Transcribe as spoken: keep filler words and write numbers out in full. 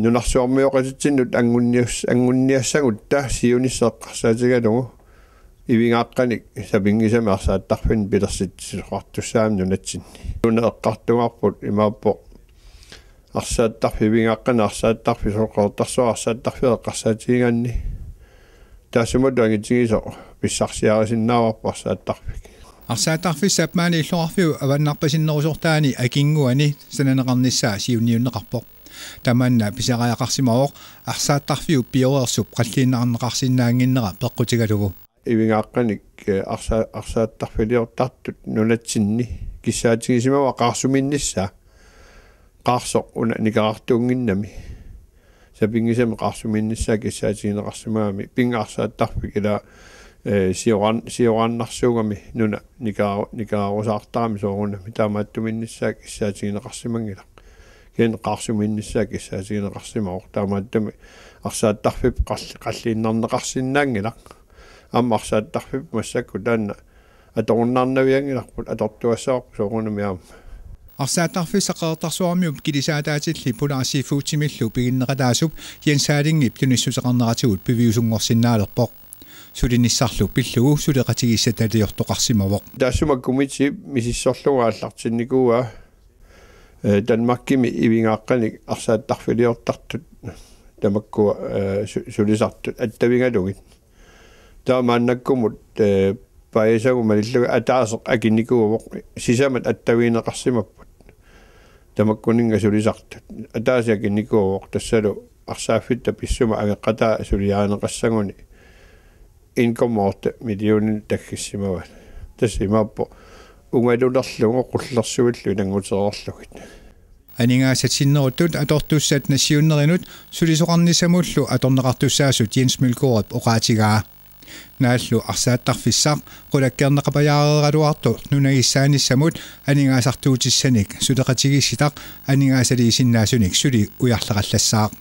Nunarsuarmioqatitsinnut angunnius-, angunniassagutta siunissaq eqqarsaatigalugu ivigaaqqanik sapinngisamik arsaattarfinnik pilersitsisoqartussaammat nunatsinni. Nuna eqqartugarput imaappoq arsaattarfik ivigaaqqanik arsaattarfik soqartarsuaq arsaattarfik eqqarsaatigigaanni. Taassumatut angitigisoq pissarsiarisinnaavarput arsaattarfik. Arsaattarfissap maani illoqarfiup avannarpasinnerusortaani akinnguani sananeqarnissaa siunniunneqarpoq. Tamanna pisariaqarsimavoq arsaattarfiup pioreersup qalliinnarneqarsinnaannginnera peqqutigalugu. Ivigaaqqanik, eh, arsa-, arsaattarfiliortartut nunatsinni kissaatigisimavaa qaarsumiinnissaa. Qaarsoq una nikerartuunnginnami. Sapinngisamik qaarsumiinnissaa kissaatigineqarsimagami. Pinga arsaattarfik ila, eh, sioran-, sioraannarsuugami nuna nikera-, nikerarusaartarami soorunami. Taamaattumiinnissaa kissaatigineqarsimanngilaq. Kisianni qaarsumiinnissaa kissaatigineqarsimavoq. Taamaattumik arsaattarfik qalli-, qalliinnarneqarsinnaanngilaq. Aamma arsaattarfik massakkut taanna atorunnaarnavianngilarput atortuassavarput soorunami aamma. Arsaattarfissaq Qeqertarsuarmiut kilisaataatillit Polar Seafoodimillu piginneqataasup Jens Harlingip tunissuteqarneratigut piviusunngorsinnaalerpoq. Sulinissarlu pillugu suleqatigiissataliortoqarsimavoq. Taassuma komitip misissorlugu aallartinnikuuaa, eh, Danmarkimi ivigaaqqanik arsaattarfiliortartut tamakkua, eh, su-, sulisartut attavigalugit. Taava maannakkumut, eh, paasisagut malillugit ataaseq akinikuuvoq, sisamat attavigineqarsimapput. Tamakkuninnga sulisartut. Ataaseq akinikuuvoq tassalu arsaaffitta pissuma angeqataa suliarineqassaguni en komma otte millioner taggissimavaat. Tassa imaappoq ungalulerlugu qullersuillu inanngutereerlugit. Aningaasat sinneruttut atortussat nassiunnerinut sulisoqarnissamullu atorneqartussaasut Jens Mølgaardip oqaatigaa. Naallu arsaattarfissaq qulakkeerneqapajaareeraluartoq nunagissaanissamut aningaasartuutissanik suleqatigiissitaq aningaasaliisinnaasunik suli ujarlerallassaaq.